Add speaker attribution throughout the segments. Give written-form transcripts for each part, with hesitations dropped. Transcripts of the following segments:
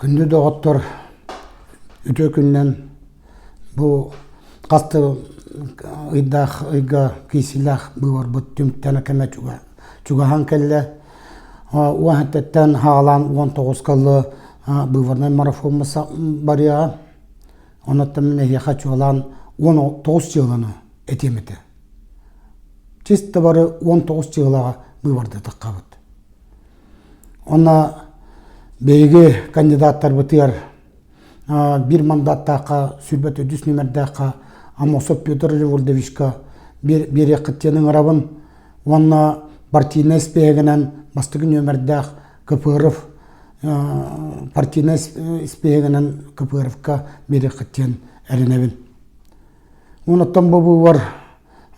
Speaker 1: Күндү доҕоттор, үтүө күнүнэн бу хас да ыйдаах ыйга киисилээх быыбарбыт түмүктэнэ кэмэ чугаһаан кэллэ. Уон хаалаан 19 ылы быыбарнай марафоммут барыаҕа. Онон мин эһиэхэ чуолаан 19 дьыаланы этиэм этэ. Чисто бары 19 дьыалаҕа быыбардатаххабыт. Онно биһиги кандидаттарбытыгар биир мандаттаахха 24 нүмердээххэ Аммосов Петр Леонидовичка биэриэххит диэн ыҥырабын уонна партийнай испииһэгинэн бастакы нүөмэрдээх КПРФ партийнай испииһэгинэн КПРФ-ка биэриэххит диэн эрэнэбин. Онуттан бу быыбар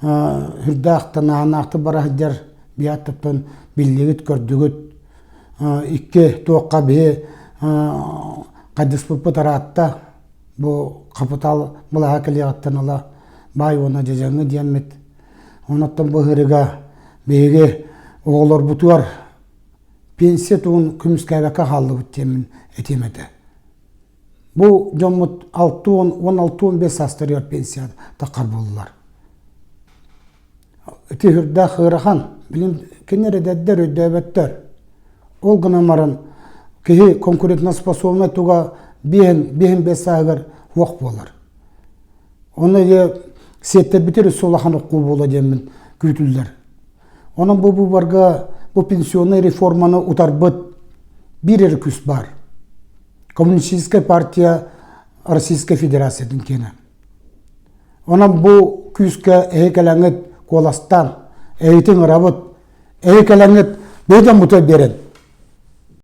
Speaker 1: Үрдээх тыҥааһыннаахтык бара сылдьар биаттыттан биллигит, көрдүгүт. Икки туохха биһи хайдыспыппыт ыраатта. Бу хапытаал былаһа кэлиэҕиттэн ыла баай уонна дьадьаҥы диэммит. Онуттан бу ыһыырыга биһиги оҕолорбутугар пенсия туһун көмүскээбэккэ хааллыбыт диэммин этиэм этэ. Бу дьоммут 60, 16-15 саастарыгар пенсия таххар буоллулар. Ити үрдээх ыарахан. Билин кинилэр эдэрдэр өйдөөбөттөр. Ол гынан баран киһи конкурентоспособнай туга биэһин, биэһин бэс сааһыгар уох буолар. Онно дьэ сиэттэрбитир өссө улахан уккуу буола диэммин күүтүллэр. Онон бу быыбарга бу пенсионнай реформаны утарбыт биир эрэ күүс баар. Коммунистическая партия Российской Федерациятын киэнэ. Онон бу күүскэ эһи кэлэҥҥит куоластаан, эһитин ырабыт, эһи кэлэҥҥит бэйдэн мута биэрэн.